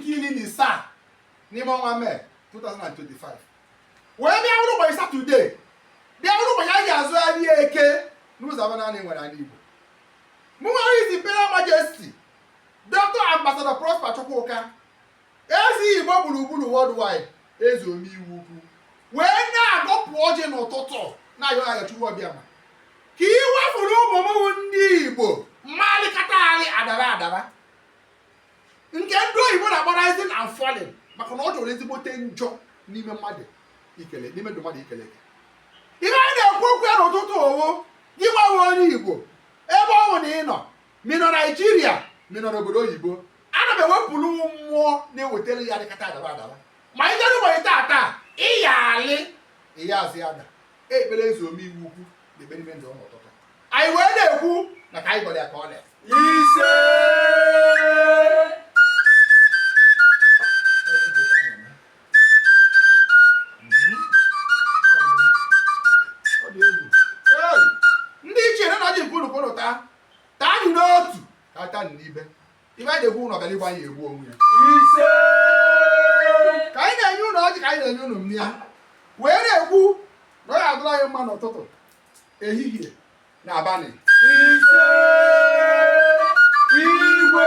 nke 17 n'ime ọnwa Mee 2025, wee bịa wụrụ ụbọchị Satọde, bịa wụrụ ụbọchị anyị ga-azụgharị eke n'ụzọ abụ naanị nwere ala Igbo. Mụ nwere His Imperial Majesty Dr. Ambassador Prosper Chukwuka, eze Igbo gburugburu worldwide, eze omeiwu ukwu, wee na-agọpụ ọjị n'ụtụtụ, na-ayọ ayọ Chukwu Abịama ka ị wefuru ụmụ m ndị Igbo mmalịkọta alị adara adara nke ndị oyibo na-akpọ rising and falling, maka na ọ jọrọ ezigbote njọ n'ime mmadụ ikele, n'ime ndụ mmadụ ikele eke. Ihe anyị na-ekwu okwu ya n'ụtụtụ owo gị gbanwe onye Igbo ebe ọ bụ na ị nọ, ma ị nọ Naijiria, ma ị nọ n'obodo oyibo, ana m ewepụrụ mmụọ na-ewetara ya dịkata adaba adaba. Ma ị jere ụbọchị taa, ịya alị ịya azụ ya da ekpere eze omeiwu ukwu na ekpere ime ndụ n'ụtụtụ anyị wee na-ekwu na ka anyị gwara ya ka ọ lee. Ise. Ọ dị egwu. Ei! Ndị ichie na ọjị nke unu kwụrụ taa taa anyị n'otu ka taa n'ibe ibe anyị na-ekwu ụlọ bịara igbu anyị egbu onwe ya. Ise. Ka anyị na-enye unu ọjị, ka anyị na-enye unu mmịa, wee na-ekwu na ọ ya-adụrụ anyị mma n'ụtụtụ, ehihie na abalị. Ise. Igwe.